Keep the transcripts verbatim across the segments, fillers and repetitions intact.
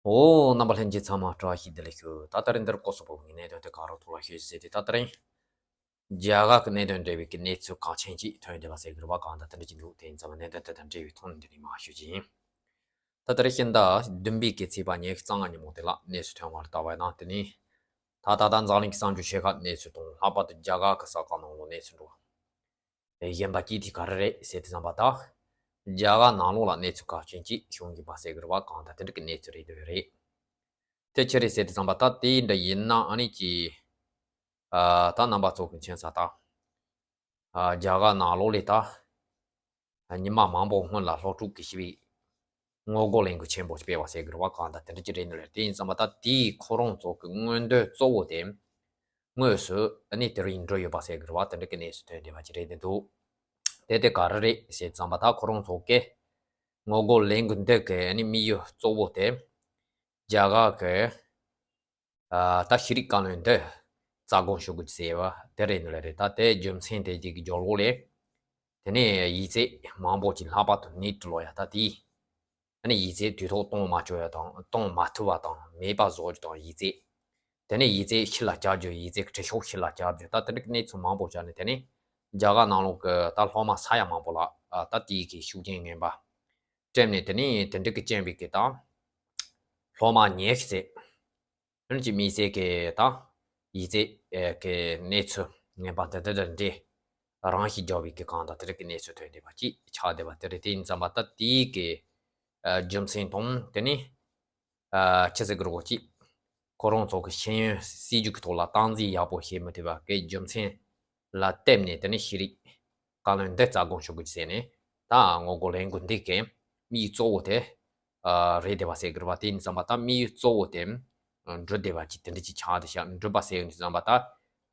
འོ། རྣམ་པ་ལྷན་རྒྱས་ཚང་མ་བཀྲ་ཤིས་བདེ་ལེགས་ཞུ། ད་ལྟ་རིང་འདིར་སྐོར་སོགས་པོ་གི་གནད་དོན་དེ་ག་རུ་ཐོག་ལ་ཤོད་ཟེར་ཏེ། ད་ལྟ་རིང་རྒྱ་གར་གྱི་གནད་དོན་འབྲེལ་བའི་གི་གནས་ཚུལ་གལ་ཆེན་ཅིག་ཐོན་བསྡད་པ་ཟེར་གི་རེད་བ། གང་ལྟར་དེ་འདྲ་ཅིག་འདུག་དེ་ཡིན་ཙང་གནད་དོན་དེ་དང་འབྲེལ་བའི་ཐོག་ནས་འདི་ནས་མར་ཞུ་རྒྱུ་ཡིན། ད་ལྟ་རིང་ཕྱི་ཟླ་བདུན་པའི་གི་ཚེས་པ་ཉི་ཤུ་རྩ་ལྔ་ཉིན་མོ་དེ་ལ་གནས་ཚུལ་ཐོན་པ་ལ་ལྟ་བ་ཡིན་ན། དེ་ནི་ད་ད་ལྟ་འཛམ་གླིང་གི་གསར་འགྱུར་ཆེ་ཁག་གནས་ཚུལ་དང་། ལྷག་པར་དུ་རྒྱ་གར་གྱི་གསར་ཁང་ནང་ལོགས་གནས་ཚུལ་འགྲོ་བཞིན་པ་ཅིག་དེ་ག་རེ་རེད་ཟེར་དུས་ཙམ་པ། ད་རྒྱ་གར་ནང་ལོགས་ལ་གནས་ཚུལ་གལ་ཆེན་ཅིག་བྱུང་ཡོད་པ་ཟེར་གི་རེད་བ། གང་ལྟར་དེ་འདྲ་གི་གནས་ཚུལ་རེད་འདུག་རེད། དེ་ཅི་རེད་ཟེར་དུས་ཙམ་པ། ད་དེ་འདྲ་ཡིན་ན་ཨ་ནི་ཅི། ཨ། ད་རྣམ་པ་ཚོ་གི་མཁྱེན་གསལ་ལྟར། ཨ། རྒྱ་གར་ནང་ལོགས་ལ་ད་ཉི་མ་མང་པོ་སྔོན་ལ་སློབ་ཕྲུག་གི་ཞི་བའི་ངོ་རྒོལ་ལས་འགུལ་ཆེན་པོ་ཞིག་སྤེལ་བ་ཟེར་གི་རེད་བ། གང་ལྟར་དེ་འདྲ་ཅིག་རེད་འདུག་ལེ། དེ་ཡིན་ཙམ་པ་ད་དེའི་ཁོ་རང་ཚོ་གི་མངོན་འདོད་གཙོ་བོ་དེ། དངོས་སུ་ཨ་ནི་དེ་རིང་འགྲོ་ཡོད་པ་ཟེར་གི་རེད་བ། དེ་འདྲ་གི་གནས་ཚུལ་ཐོན་བསྡད་པ་ཅིག་རེད་འདུག་དེ་དེ་ག་རེ་རེད་ཟེར་ཙམ་པ། ད་ཁོ་རང་ཚོ་གི་ངོ་རྒོལ་ལས་འགུལ་འདི་གི་ཨ་ནི་དམིགས་ཡུལ་གཙོ་བོ་དེ། རྒྱ་གར་གི། ཨ། ད་ཤེས་རིག་བཀའ་བློན་འདི་རྩ་དགོངས་ཞུ་དགོས་ཟེར་བ་དེ་རེད་འདུག་ལེ། རེད། ད་དེ་རྒྱུ་མཚན་དེ་གཅིག་གི་སྦྱོར་ལོག་ལས། དེ་ནས་ཡིག་ཚད་མང་པོ་ཅིག། ལྷག་པར་དུ་ནེཊ་ལོག་ཡ་ད་དེ། ཨ་ནི་ཡིག་ཚད་དུས་ཐོག་གཏོང་མ་བཅུག་ཡ་དང་། གཏོང་མ་ཐུབ་པ་དང་། མེད་པ་བཟོ་རྒྱུ་དང་། ཡིག་ཚད། དེ་ནས་ཡིག་ཚད་ཕྱི་ལ་བསྐྱར་རྒྱུ། ཡིག་ཚད་ཀྱི་བྲིས་ཤོག་ཕྱི་ལ་བསྐྱར་རྒྱུ། ད་དེ་འདྲ་གི་གནས་ཚུལ་མང་པོ་བྱས་ནས། དེ་ནས་རྒྱ་གར་ནང་ལོགས་ཀྱི་ད་སློབ་མ་ས་ཡ་མང་པོ་ལ། ཨ། ད་དེའི་གི་ཤུགས་རྐྱེན་ངན་པ་སྤྲད་ནས། དེ་ནས་དེ་འདྲ་གི་རྐྱེན་པས་གི་ད་སློབ་མ་ཉི་ཤུ་ཙམ། ཨ་ནི་ཅིག་དམིགས་བསལ་གི་ད་ཡིག་ཚད་གི་གནས་ཚུལ་ངན་པ་འདི་འདི་འདྲ་འདྲ་རང་ཞིག་རྒྱག་པའི་གི། གང་ལྟར་དེ་འདྲ་གི་གནས་ཚུལ་ཐོན་བསྡད་པ་ཅིག་ཆགས་བསྡད་པ་དེ་རེད། དེ་ཡིན་ཙམ་པ་ད་དེའི་གི། ཨ། རྒྱུ་མཚན་དང་། དེ་ནས། ཨ། ཅི་ཟེར་གི་རེད་གོ་ཅིག་ཁོ་རང་ཚོ་གི་ཤེས་ཡོན་སྲིད་བྱུས་ཀྱི་ཐོག་ལ་སྟངས་འཛིན་ཡག་པོ་བྱེད་མི་ཐུབ་པ་གི་རྒྱུ་མཚན་ལ་བརྟེན་ནས། དེ་ནས་ཤེས་རིག་བཀའ་བློན་འདི་རྩ་དགོངས་ཞུ་དགོས་ཟེར་ནས། ད་ངོ་རྒོལ་ལས་འགུལ་འདི་གི་དམིགས་ཡུལ་གཙོ་བོ་དེ། ཨ། རེད་བསྡད་པ་ཟེར་གི་རེད་བ། དེ་ཡིན་ཙམ་པ་ད་དམིགས་ཡུལ་གཙོ་བོ་དེ་འགྲུབ་བསྡད་པ་ཅིག་དེ་འདྲ་ཅིག་ཆགས་བསྡད་ཤག་འགྲུབ་པ་ཟེར་ཡོང་དུས་ཙམ་པ། ད་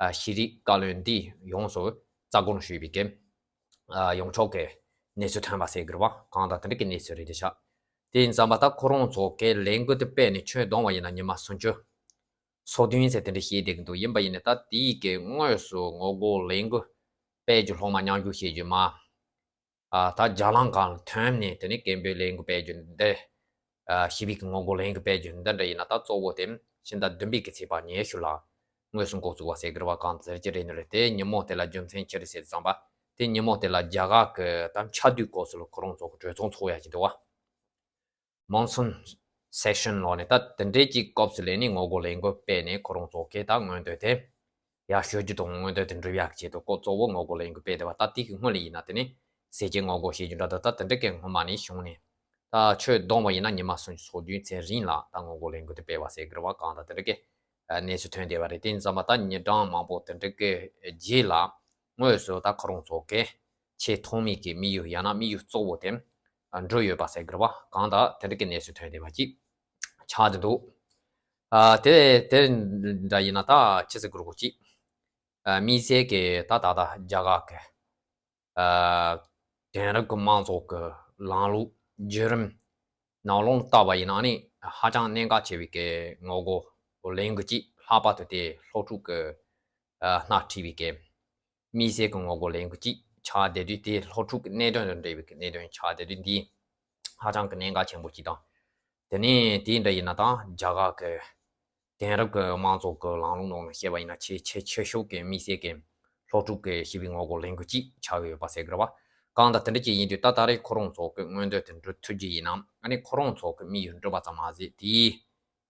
ཨ་ཤེས་རིག་བཀའ་བློན་འདིས་ཡོངས་སུ་རྩ་དགོངས་ཞུས་པའི་གི། ཨ། ཡོངས་གྲགས་ཀྱི་གནས་ཚུལ་ཐོན་པ་ཟེར་གི་རེད་བ། གང་ལྟར་དེ་འདྲ་གི་གནས་ཚུལ་རེད་བསྡད་ཤག་དེ་ཡིན་ཙམ་པ་ད་ཁོ་རང་ཚོ་གི་ལས་འགུལ་དེ་སྤེལ་ནས་ཁྱོན་བསྡོམས་པ་ཡིན་ན་ཉི་མ་སུམ་ཅུ་སོ་བདུན་ཙམ་དེ་འདྲ་བྱས་བསྡད་གི་འདུག་ཡིན་པ་ཡིན་ན་ད་དེའི་གི་དངོས་སུ་ངོ་རྒོལ་ལས་འགུལ་སྤེལ་རྒྱུ། སློབ་མ་མཉམ་ཞུགས་བྱེད་རྒྱུ་མ། ཨ། ད་རྒྱ་ལམ་སྒང་ཐོན་ནས་དེ་ནས་སྐད་འབོད་ལས་འགུལ་སྤེལ་རྒྱུ་འདི། ཨ། ཞི་བའི་གི་ངོ་རྒོལ་ལས་འགུལ་སྤེལ་རྒྱུ་འདི་འདྲ་ཡིན་ན། ད་གཙོ་བོ་དེ་ཕྱི་ཟླ་བདུན་པའི་གི་ཚེས་པ་ཉི་ཤུ་ལ་དངོས་སུ་འགོ་བཙུགས་པ་ཟེར་གི་རེད་བ། གང་ཟེར་གྱི་རེད་ནི་རེད། དེ་ཉིན་མོ་དེ་ལ་རྒྱུ་མཚན་ཅི་རེད་ཟེར་ཙམ་པ། དེ་ཉིན་མོ་དེ་ལ་རྒྱ་གར་གི་ད་ཆར་དུས་སྐབས་སུ་ལ་ཁོ་རང་ཚོ་གི་གྲོས་ཚོགས་ཚོགས་ཡ་ཅིག་འདུག་བ། མོན་སུན་སེ་ཤན་ལོག་ནས་ད་དེ་འདྲའི་ཅིག་སྐབས་སུ་ལ་ནི་ངོ་རྒོལ་ལས་འགུལ་སྤེལ་ནས་ཁོ་རང་ཚོ་གི་ད་མངོན་འདོད་དེ་ཡར་ཞུ་རྒྱུ་དང་། མངོན་འདོད་དེ་འགྲུབ་ཡག་ཆེད་དུ་ཁོ་གཙོ་བོ་ངོ་རྒོལ་ལས་འགུལ་སྤེལ་བསྡད་པ། ད་དེ་གི་སྔོན་ལ་ཡིན་ན་དེ་ནི་ཟས་བཅད་ངོ་རྒོལ་བྱེད་རྒྱུ་འདྲ་འདུག་ད་དེ་འདྲ་གི་སྔོན་མ་ནས་བྱུང་ནས། ད་ཆོས་བསྡོམས་པ་ཡིན་ན་ཉི་མ་སུམ་ཅུ་སོ་བདུན་ཚེ་རིང་ལ་ད་ངོ་རྒོལ་ལས་འགུལ་དེ་སྤེལ་བ་ཟེར་གི་རེད་བ། གང་ལྟར་དེ་འདྲ་གི་གནས་ཚུལ་ཐོན་བསྡད་པ་རེད། དེ་ཡིན་ཙམ་པ་ད་ཉིན་གྲངས་མང་པོ་དེ་འདྲ་གི་རྗེས་ལ་དངོས་སུ་ད་ཁོ་རང་ཚོ་གི་ཆེས་ཐོག་མའི་གི་དམིགས་ཡུལ། ཡང་ན་དམིགས་ཡུལ་གཙོ་བོ་དེ་འགྲུབ་ཡོད་པ་ཟེར་གི་རེད་བ། གང་ལྟར་དེ་འདྲ་གི་གནས་ཚུལ་ཐོན་བསྡད་པ་ཅིག་ཆགས་བསྡད་འདུག་ཨ། དེ་དེ་འདྲ་ཡིན་ན་ད་ཅི་ཟེར་དགོས་རེད་གོ་ཅིག་ཨ། དམིགས་བསལ་གི་ད་ད་ལྟ་རྒྱ་གར་གི། ཨ། དེང་རབས་ཀྱི་དམངས་གཙོ་གི་ལམ་ལུགས་བརྒྱུད་རིམ་ནང་ལོགས་བལྟས་པ་ཡིན་ན་ནི་ཧ་ཅང་གནད་འགག་ཆེ་བའི་གི་ངོ་རྒོལ་ལས་འགུལ་ཅིག་ལྷག་པར་དུ་དེ་སློབ་ཕྲུག་གི། ཨ། སྣེ་ཁྲིད་པའི་གི་དམིགས་བསལ་གྱི་ངོ་རྒོལ་ལས་འགུལ་ཅིག་ཆགས་བསྡད་དུས། དེ་སློབ་ཕྲུག་གི་གནད་དོན་དང་འབྲེལ་བའི་གི་གནད་དོན་ཆགས་བསྡད་དུས། འདི་ཧ་ཅང་གི་གནད་འགག་ཆེན་པོ་ཅིག་དང་། དེ་ནས་དེ་འདྲ་ཡིན་ན་ད་རྒྱ་གར་གི་དེང་རབས་ཀྱི་དམངས་གཙོ་གི་ལམ་ལུགས་ནང་ནས་བཤད་པ་ཡིན་ན། ཆེས་ཆེས་ཆེ་ཤོས་ཀྱི་དམིགས་བསལ་གྱི་སློབ་ཕྲུག་གི་ཞི་བའི་ངོ་རྒོལ་ལས་འགུལ་ཅིག་ཆགས་ཀྱི་ཡོད་པ་ཟེར་གི་རེད་བ། གང་ལྟར་དེ་འདྲ་ཅིག་ཡིན་དུས་ད་ད་རེས་ཁོ་རང་ཚོ་གི་མངོན་འདོད་དེ་འགྲུབ་ཐུབ་ཀྱི་ཡིན་ན། ཨ་ནི་ཁོ་རང་ཚོ་གི་དམིགས་ཡུལ་འགྲུབ་པ་ཙམ་མ་ཟད། དེའི།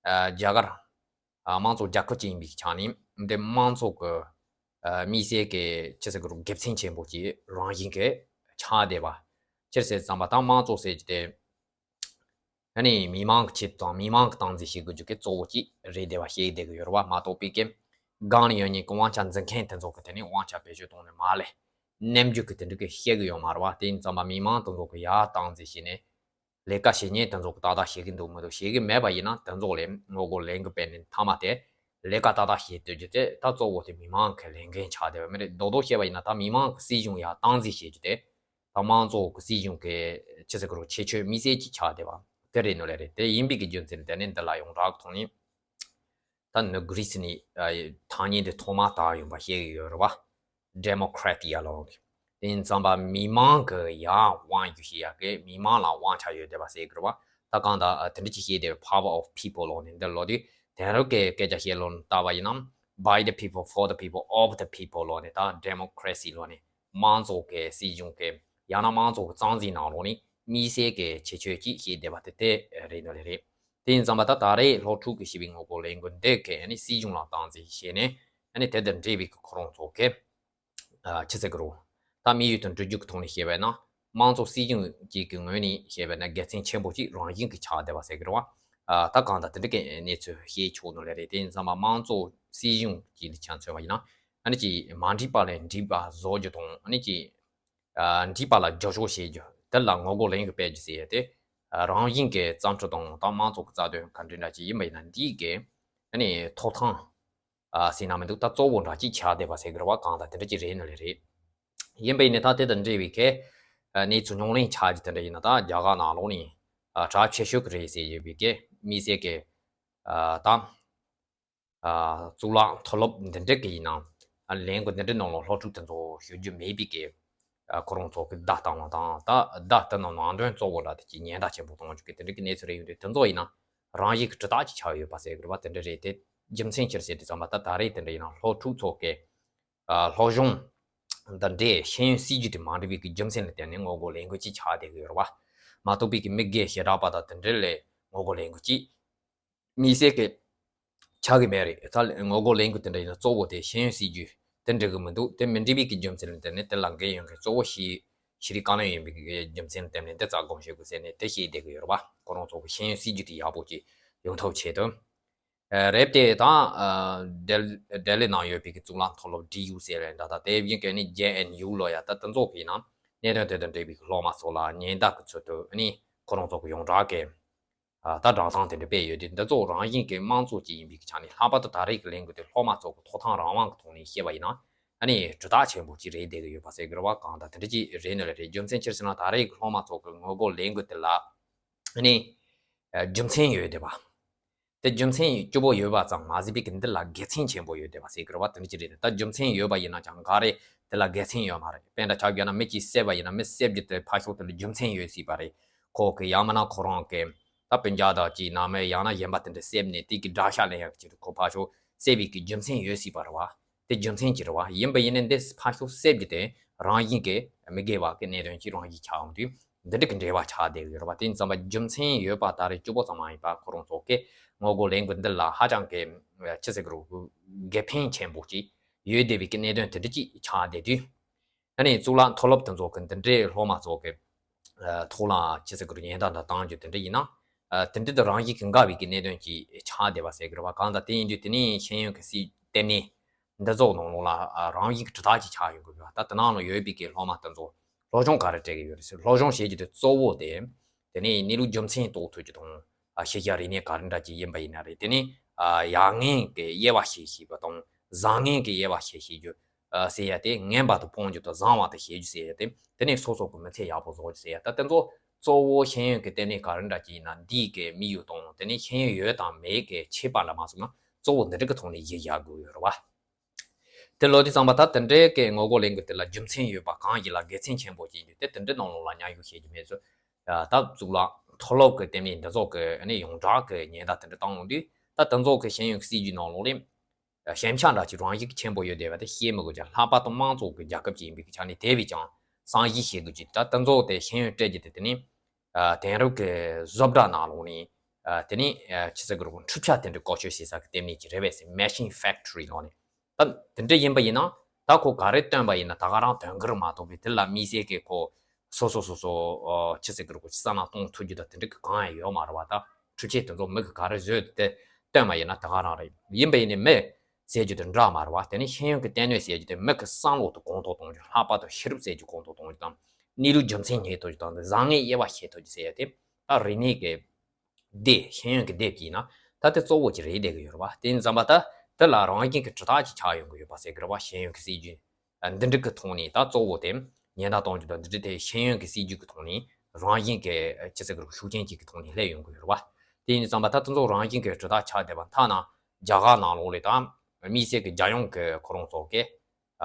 ཨ། རྒྱ་གར། ཨ། དམངས་གཙོ་རྒྱལ་ཁབ་ཅིག་ཡིན་པའི་ཆ་ནས་འདི་དམངས་གཙོ་གི། ཨ། དམིགས་བསལ་གྱི་ཅི་ཟེར་དགོས་རེད། དགེ་མཚན་ཆེན་པོ་ཅིག་རང་བཞིན་གྱིས་ཆགས་བསྡད་པ། ཅི་ཟེར་ཙམ་པ་ད་དམངས་གཙོ་ཟེར་རྒྱུ་དེ། ཨ་ནི་མི་མང་གི་ཆེད་དུ་དང་། མི་མང་གི་སྟངས་འཛིན་བྱེད་དགོས་རྒྱུ་གི་གཙོ་བོ་ཅིག་རེད་བསྡད་པ་བཤད་བསྡད་ཀྱི་ཡོད་རེད་བ། མ་གཏོགས་པའི་གི་སྒང་ལ་ཡོད་མཁན་གྱི་དབང་ཆ་འཛིན་མཁན་དེ་ཚོ་གི་དེ་ནས་དབང་ཆ་བེད་སྤྱོད་བཏང་ནས་མར་ལས་ནམ་རྒྱུན་གྱི་དེ་འདྲ་གི་བཤད་གི་ཡོད་མ་རེད་བ། དེ་ཡིན་ཙམ་པ་མི་མང་དེ་ཚོ་གི་ཡར་སྟངས་འཛིན་བྱས་ནས་ལས་ཀ་བྱེད་མཁན་དེ་ཚོ་གི་ཏག་ཏག་བྱེད་གི་འདུག་མི་འདུག་བྱེད་གི་མེད་པ་ཡིན་ན་དེ་ཚོ་ལ་ངོ་རྒོལ་ལས་འགུལ་སྤེལ་ནས་མཐའ་མ་དེ་ལས་ཀ་ཏག་ཏག་བྱེད་སྡོད་རྒྱུ་དེ་ད་གཙོ་བོ་དེ་མི་མང་གི་ལས་འགན་ཆགས་བསྡད་པ་མ་རེད། རྡོག་རྡོག་བཤད་པ་ཡིན་ན་ད་མི་མང་གི་སྲིད་གཞུང་ཡར་སྟངས་འཛིན་བྱེད་རྒྱུ་དེ། ད་དམངས་གཙོ་གི་སྲིད་གཞུང་གི་ཅི་ཟེར་དགོས་རེད། ཁྱད་ཆོས་དམིགས་བསལ་ཅིག་ཆགས་བསྡད་པ་དེ་རེད་ནོ་ལེ་རེད། དེ་ཡིན་པའི་གི་རྒྱུ་མཚན་དེ་ནས་འདི་ལ་ཡོངས་གྲགས་ཐོག་ནས་ད་ནི་གྷི་རི་སི་ནས། ཨ། ཐ་སྙད་འདི་ཐོག་མ་དར་ཡོང་པ་བཤད་ཀྱི་ཡོད་རེད་བ། ཌེ་མོ་ཀྲེ་ཊི་ཡ་ལོ། དེ་ཡིན་ཙམ་པ་མི་མང་གི་ཡར་དབང་སྒྱུར་བྱེད་ཡག་གི་མི་མང་ལ་དབང་ཆ་ཡོད་བསྡད་པ་ཟེར་གི་རེད་བ། ད་ ད་གང་ལྟར་དེ་འདྲ་ཅིག་བཤད་དེ། Power of People ལོག་ནས་འདི་ལོག་དུས་དེང་རབས་ཀྱི་སྐད་ཆ་བཤད་ལོག་ནས་ལྟ་བ་ཡིན་ན། By the people, for the people, of the people ལོག་ནས། ད་democracy ལོག་ནས་དམངས་གཙོ་གི་སྲིད་གཞུང་གི་ཡང་ན་དམངས་གཙོ་གི་རྩ་འཛིན་ནང་ལོག་ནས་དམིགས་བསལ་གྱི་ཁྱད་ཆོས་ཅིག་བཤད་བསྡད་པ་དེ་དེ་རེད་འདོད་ལེ་རེད། དེ་ཡིན་ཙང་མ་ད་ད་རེས་སློབ་ཕྲུག་གིས་བྱས་པའི་ངོ་རྒོལ་ལས་འགུལ་འདི་གས་ནི་སྲིད་གཞུང་ལ་སྟངས་འཛིན་བྱས་ནས་ཨ་ནི་དེ་དང་འབྲེལ་བའི་ཁོ་རང་ཚོ་གས་ཨ་ཆི་ཟེར་གི་རོ། ད་དམིགས་ཡུལ་དང་གྲོས་འགོ་གི་ཐོག་ནས་བཤད་པ་ན། དམངས་གཙོ་སྲིད་གཞུང་གཅིག་གི་ངོས་ནས་བཤད་པ་ན་དགེ་མཚན་ཆེན་པོ་གཅིག་རང་བཞིན་གྱིས་ཆགས་བསྡད་པ་ཟེར་གི་རེད་བ། ཨ་ད་གང་ལྟར་དེ་འདྲ་གི་གནས་ཚུལ་བཤད་ཆོག་ནོ་ལེ་རེད། དེ་ཡིན་ཙང་མ་དམངས་གཙོ་སྲིད་གཞུང་གཅིག་ལ་ཆ་མཚོན་པ་ཡིན་ན། ཨ་ནི་ཅིག་མ་འགྲིག་པ་ལས་འགྲིག་པ་བཟོ་རྒྱུ་དང་། ཨ་ནི་ཅིག་ཨ་འགྲིག་པ་ལ་རྒྱབ་སྐྱོར་བྱེད་རྒྱུ། དེ་ལ་ངོ་རྒོལ་ལས་འགུལ་སྤེལ་རྒྱུ་ཟེར་ཡ་དེ། ཨ་རང་བཞིན་གྱི་བརྩམས་ཆོས་དང་ད་དམངས་གཙོ་གི་རྩ་དོན་ག་འདྲ་འདྲ་ཅིག་ཡིན་པ་ཡིན་ན་འདི་གའི་ཨ་ནི་ཐོབ་ཐང་ཨ་ཟེར་ན་མི་འདུག་ད་གཙོ་བོ་འདྲ་ཅིག་ཆགས་བསྡད་པ་ཟེར་གི་རེད་བ། གང་ལྟར་དེ་འདྲ་ཅིག་རེད་ནི་ལེ་རེད། ཡིན་པ་ཡིན་ནའི་ད་དེ་དང་འབྲེལ་བའི་གས་ཨ་གནས་ཚུལ་ཉུང་ཉུང་ཆགས་རྒྱུ་དེ་འདྲ་ཡིན་ན། ད་རྒྱ་གར་ནང་ལོགས་ནས་ཨ་གྲགས་ཆེ་ཤོས་ཀྱི་རེད་ཟེར་ཡོད་པའི་གས་དམིགས་བསལ་གྱི་ཨ་ད། ཨ་གཙུག་ལག་མཐོ་སློབ་འདི་འདྲ་གི་ཡིན་ན། ཨ་ལས་འགུལ་འདི་འདྲ་ནང་ལ་སློབ་ཕྲུག་དེ་ཚོ་ཞུགས་རྒྱུ་མེད་པའི་གི་ཨ་ཁོ་རང་ཚོ་གི་བརྡ་བཏང་བ་དང་། ད་བརྡ་དེ་ནང་ནང་དོན་གཙོ་བོ་འདྲ་དེ་ཅིག་ཉེན་བརྡ་ཆེན་པོ་གཏོང་རྒྱུ་གི་དེ་འདྲ་གི་གནས་ཚུལ་རེ་ཡོང་དུས། དེ་ཚོ་ཡིན་ན་རང་བཞིན་གྱི་གྲུབ་རྟགས་ཅིག་ཆགས་ཡོད་པ་ཟེར་དགོས་རེད་བ། དེ་འདྲ་རེད་དེ། རྒྱུ་མཚན་ཅི་རེད་ཟེར་དུས་ཙམ་པ། ད་ད་རེས་དེ་འདྲ་ཡིན་ན་སློབ་ཕྲུག་ཚོ་གི་ཨ་སློབ་སྦྱོང་འདི་འདྲའི་ཤེས་ཡོན་སྲིད་ཇུས་དེ་མ་འགྲིག་པའི་གི་རྒྱུ་མཚན་ལ་བརྟེན་ནས་ངོ་རྒོལ་ལས་འགུལ་ཅིག་ཆགས་བསྡད་གི་ཡོད་རེད་བ། མ་གཏོགས་པའི་གི་མི་སྒེར་བྱེ་བྲག་པ་དང་དེ་འདྲ་ལས་ངོ་རྒོལ་ལས་འགུལ་ཅིག་དམིགས་བསལ་གྱི་ཆགས་ཀྱི་མེད་རེད། ད་ངོ་རྒོལ་ལས་འགུལ་དེ་འདྲ་ཡིན་ན་གཙོ་བོ་དེ་ཤེས་ཡོན་སྲིད་ཇུས་དེ་འགྲིག་གི་མི་འདུག་དེ་མི་འགྲིག་པའི་གི་རྒྱུ་མཚན་ལ་བརྟེན་ནས་དེ་ལ་འགན་ཡོད་མཁན་གཙོ་བོ་ཤེས་ཤེས་རིག་བཀའ་བློན་ཡིན་པའི་གི་རྒྱུ་མཚན་ལ་བརྟེན་ནས་འདི་རྩ་དགོངས་བཞེས་དགོས་ཟེར་ནས་དེ་བཤད་བསྡད་ཀྱི་ཡོད་རེད་བ། ཁོ་རང་ཚོ་གི་ཤེས་ཡོན་སྲིད་ཇུས་དེ་ཡག་པོ་ཅིག་ཡོང་ཐབས་ཆེད་དུ། ཨ་རེད་དེ། ད་ཨ་ལྡི་ལྡི་ལི་ནང་ཡོད་པའི་གི་གཙུག་ལག་མཐོ་སློབ་ཌི་ཡུ་ཟེར་བའི་འདྲ། ད་དེ་བཞིན་གི་ནི་ཇེ་ཨེན་ཡུ་ལོ་ཡ། ད་དེ་ཚོ་གི་ནང་གནད་དོན་དེ་དང་འབྲེལ་བའི་གི་སློབ་མ་ཚོ་ལ་ཉེན་བརྡ་གི་ཚུལ་དུ་ཨ་ནི་ཁོ་རང་ཚོ་གི་ཡོངས་གྲགས་གི་ཨ་ད་བསྒྲགས་གཏམ་དེ་འདྲ་སྤེལ་ཡོད་དུས། འདི་ཚོ་རང་བཞིན་གྱི་དམངས་གཙོ་ཅིག་ཡིན་པའི་ཆ་ནས། ལྷག་པར་དུ་ད་རེས་ཀྱི་ལས་འགུལ་དེ་སློབ་མ་ཚོ་གི་ཐོབ་ཐང་རང་དབང་གི་ཐོག་ནས་བཤད་པ་ཡིན་ན། ཨ་ནི་གྲུབ་རྟགས་ཆེན་པོ་ཅིག་རེད་བསྡད་ཀྱི་ཡོད་པ་ཟེར་གྱི་རེད་བ། གང་ལྟར་དེ་འདྲ་ཅིག་རེད་ནི་ལེ་རེད། རྒྱུ་མཚན་ཅི་ཟེར་ན་ད་རེས་ཀྱི་སློབ་མ་ཚོ་གི་ངོ་རྒོལ་ལས་འགུལ་དེ་ལ་ཨ་ནི་ཨ་རྒྱུ་མཚན་ཡོད་བསྡད་པ། དེ་རྒྱུ་མཚན་སྐྱོ་པོ་ཡོད་པ་ཙམ་མ་ཟད་པའི་གི་འདི་ལ་དགེ་མཚན་ཆེན་པོ་ཡོད་བསྡད་པ་ཟེར་གྱི་རེད་བ། དེ་འདྲ་ཅིག་རེད། ད་རྒྱུ་མཚན་ཡོད་པ་ཡིན་ན་ཅང་ག་རེ་དེ་ལ་དགེ་མཚན་ཡོད་མ་རེད། དཔེ་འདྲ་ཆ་བཞག་ན་མི་གཅིག་བསད་པ་ཡིན་ན་མི་བསད་རྒྱུ་དེ་ཕར་ཞོག་དེ་ལ་རྒྱུ་མཚན་ཡོད་སྲིད་པ་རེད། ཁོ་གི་ཡང་མིན་ན་ཁོ་རང་གི་ད་སྤུན་ཀྱག་དང་ཅིག་ནང་མི་ཡང་ན་གཞན་པ་དེ་འདྲ་བསད་ནས་དེ་གི་དགྲ་ཤ་ལེན་ཡག་ཅིག་ཁོ་ཕར་ཞོག་བསད་པའི་གི་རྒྱུ་མཚན་ཡོད་སྲིད་པ་རེད་བ། དེ་རྒྱུ་མཚན་ཅིག་རེད་བ། ཡིན་པ་ཡིན་ནའི་འདི་ཕར་ཞོག་བསད་རྒྱུ་དེ་རང་བཞིན་གྱི་མི་དགེ་བ་གི་གནད་དོན་ཅིག་རང་བཞིན་ཆགས་ཡོང་དུས། འདི་འདྲ་གི་འབྲེལ་བ་ཆགས་བསྡད་ཡོད་རེད་བ། དེ་ཡིན་ཙང་མ་རྒྱུ་མཚན་ཡོད་པ་ད་རེས་སྐྱོ་པོ་ཙམ་མ་ཡིན་པ། ཁོ་རང་ཚོ་གི་ངོ་རྒོལ་ལས་འགུལ་འདི་ལ་ཧ་ཅང་གི་ཆི་ཟེར་གི་རེད། དགེ་ཕན་ཆེན་པོ་ཅིག་ཡོད་བསྡད་པའི་གི་གནད་དོན་དེ་འདྲ་ཅིག་ཆགས་བསྡད་དུས། ཨ་ནི་གཙུག་ལག་མཐོ་སློབ་དེ་ཚོ་གི་འདི་འདྲའི་སློབ་མ་ཚོ་གི་ཨ་ཐོག་ལ་ཆི་ཟེར་གི་རེད། ཉེན་བརྡ་འདྲ་བཏང་རྒྱུ་དེ་འདྲ་ཡིན་ན། ཨ་དེ་འདྲ་དེ་རང་བཞིན་གི་འགལ་བའི་གི་གནད་དོན་ཅིག་ཆགས་བསྡད་པ་ཟེར་གི་རེད་བ། གང་ལྟར་དེ་ཡིན་དུས་དེ་ནས་ཤེས་ཡོན་གི་སྲིད་ལྟེ་གནས་འདི་ཚོ་ནང་ལོགས་ལ་ཨ་རང་བཞིན་གི་གྲུབ་རྟགས་ཅིག་ཆགས་ཡོང་གི་ཡོད་པ། ད་དེ་ནང་ལ་ཡོད་པའི་གི་སློབ་མ་དེ་ཚོ་སློབ་སྦྱོང་ག་རེ་སྤྲད་ཀྱི་ཡོད་རེད་ཟེར། སློབ་སྦྱོང་བྱེད་རྒྱུ་དེ་གཙོ་བོ་དེ་དེ་ནས་གནས་ལུགས་རྒྱུ་མཚན་རྟོགས་ཐུབ་རྒྱུ་དང་། ཨ་ཤེས་བྱ་རིག་གནས་ག་རེ་འདྲ་ཅིག་ཡིན་པ་ཡིན་ན་རེད། དེ་ནས་ཨ་ཡར་ངོའི་གི་དབྱེ་བ་ཤེས་ཤེས་པ་དང་། བཟང་ངན་གྱི་དབྱེ་བ་ཤེས་ཤེས་རྒྱུ་ཨ་ཟེར་ཡ་དེ། ངན་པ་དེ་སྤོང་རྒྱུ་དང་བཟང་བ་དེ་ཤེས་རྒྱུ་ཟེར་ཡ་དེ། དེ་ནས་སོ་སོ་གི་མི་ཚེ་ཡག་པོ་བཟོ་རྒྱུ་ཟེར་ཡ། ད་དེ་ཚོ་གཙོ་བོ་ཤེས་ཡོན་གྱི་ལྟེ་གནས་ག་རེ་འདྲ་ཅིག་ཡིན་ན་འདིའི་གི་དམིགས་ཡུལ་དང་། དེ་ནས་ཤེས་ཡོན་ཡོད་དང་མེད་ཀྱི་ཁྱད་པར་ལ་མ་སོང་ན་གཙོ་བོ་འདི་འདྲ་གི་ཐོག་ནས་གཞི་བཞག་དགོས་ཡོད་རེད་བ། དེ་ལོ་དུས་ཙམ་པ་ད་དེ་འདྲའི་གི་ངོ་རྒོལ་ལས་འགུལ་དེ་ལ་རྒྱུ་མཚན་ཡོད་པ་གང་ཞིག་ལ་དགེ་མཚན་ཆེན་པོ་ཅིག་ཡིན་དུས། དེ་དེ་འདྲའི་ནང་ལོགས་ལ་མཉམ་ཞུགས་བྱེད་རྒྱུ་མེད་ཚུལ། ད་གཙུག་ལག་མཐོ་སློབ་ཀྱི་ལྟེ་གནས་འདི་ཚོ་གི་ཨ་ནི་ཡོངས་གྲགས་ཀྱི་ཉེན་བརྡ་དེ་འདྲ་བཏང་ཡོང་དུས། ད་དེ་ཚོ་གི་ཤེས་ཡོན་གྱི་སྲིད་ཇུས་ནང་ལོགས་ལ་ཞན་ཆ་འདྲ་ཅིག་རང་བཞིན་གྱི་ཆེན་པོ་ཡོད་བསྡད་པ་དེ་བཤད་མི་དགོས་ཀྱང་། ལྷག་པར་དུ་དམངས་གཙོ་གི་རྒྱལ་ཁབ་ཅིག་ཡིན་པའི་ཆ་ནས་དེ་བས་ཀྱང་བསམ་གཞིག་བྱེད་དགོས་ཀྱི། ད་དེ་ཚོ་དེ་ཤེས་ཡོན་སྤྲད་རྒྱུ་དེ་དེ་ནི་ཨ་དེང་རབས་ཀྱི་བཟོ་གྲྭ་ནང་ལོགས་ནས་ཨ་དེ་ནི་ཨ་ཆི་ཟེར་དགོས་རེད། འཕྲུལ་ཆས་དེ་འདྲ་བཀོལ་སྤྱོད་བྱེད་ས་གི་ལྟེ་གནས་ཅིག་རེད་པས་ཟེར། Machine Factory ལོགས་ནས། ད་དེ་འདྲ་ཡིན་པ་ཡིན་ན་ད་ཁོ་ག་རེ་བཏོན་པ་ཡིན་ན་ད་ག་རང་ཐོན་གི་རེད་མ་གཏོགས་པའི་དེ་ལ་དམིགས་བསལ་གྱི་ཁོ་སོ་སོ་སོ་སོ་ཨ་ཆི་ཟེར་དགོས་རེད། ཁོ་ཅིག་བསམ་བློ་གཏོང་ཐུབ་རྒྱུ་ད་དེ་འདྲ་གི་གང་ཡང་ཡོད་མ་རེད་བ། ད་འཕྲུལ་ཆས་དེ་ཚོ་མི་གི་ག་རེ་བཟོས་ཏེ་བཏོན་པ་ཡིན་ན་ད་ག་རང་རེད། ཡིན་པ་ཡིན་ནའི་མི་ཟེར་རྒྱུ་དེ་འདྲ་མ་རེད་བ། དེ་ནི་ཤེས་ཡོན་གྱི་ལྟེ་གནས་ཟེར་རྒྱུ་དེ་མི་གི་བསམ་བློ་དེ་གོང་མཐོར་གཏོང་རྒྱུ། ལྷག་པར་དུ་ཤེས་རབ་ཟེར་རྒྱུ་གོང་མཐོར་གཏོང་རྒྱུ་དང་། གནས་ལུགས་རྒྱུ་མཚན་རྙེད་ཐུབ་རྒྱུ་དང་། བཟང་ངན་དབྱེ་བ་ཕྱེ་ཐུབ་རྒྱུ་ཟེར་ཡ་དེ་ད་རིག་གནས་ཀྱི་སྡེ། ཤེས་ཡོན་གྱི་སྡེ་ཡིན་ན་ད་དེ་གཙོ་བོ་ཅིག་རེད་བསྡད་ཀྱི་ཡོད་རེད་བ། དེ་ཡིན་ཙང་མ་ད་དེ་ལ་རང་བཞིན་གྱི་གྲུབ་རྟགས་ཅིག་ཆགས་ཡོང་གི་ཡོད་པ་ཟེར་གི་རེད་བ། ཤེས་ཡོན་གྱི་སྲིད་ཇུས་འདི་འདྲ་གི་ཐོག་ནས་ད་གཙོ་བོ་དེ་ཉེན་བརྡ་གཏོང་རྒྱུ་དང་འདི་འདྲ་དེ་ཤེས་ཡོན་གྱི་སྲིད་ཇུས་ཀྱི་ཐོག་ནས་རང་བཞིན་གྱི་ཅི་ཟེར་གི་རེད། ཤུགས་རྐྱེན་ཅིག་གི་ཐོག་ནས་སླེབས་ཡོང་གི་ཡོད་རེད་བ། དེ་ཡིན་ཙང་མ་ད་དེ་ཚོ་རང་བཞིན་གྱི་གྲུབ་རྟགས་ཆགས་བསྡད་པ། ཐ་ན་རྒྱ་གར་ནང་ལོགས་ལ་ད་དམིགས་བསལ་གྱི་རྒྱལ་ཡོངས་ཀྱི་ཁོ་རང་ཚོ་གི་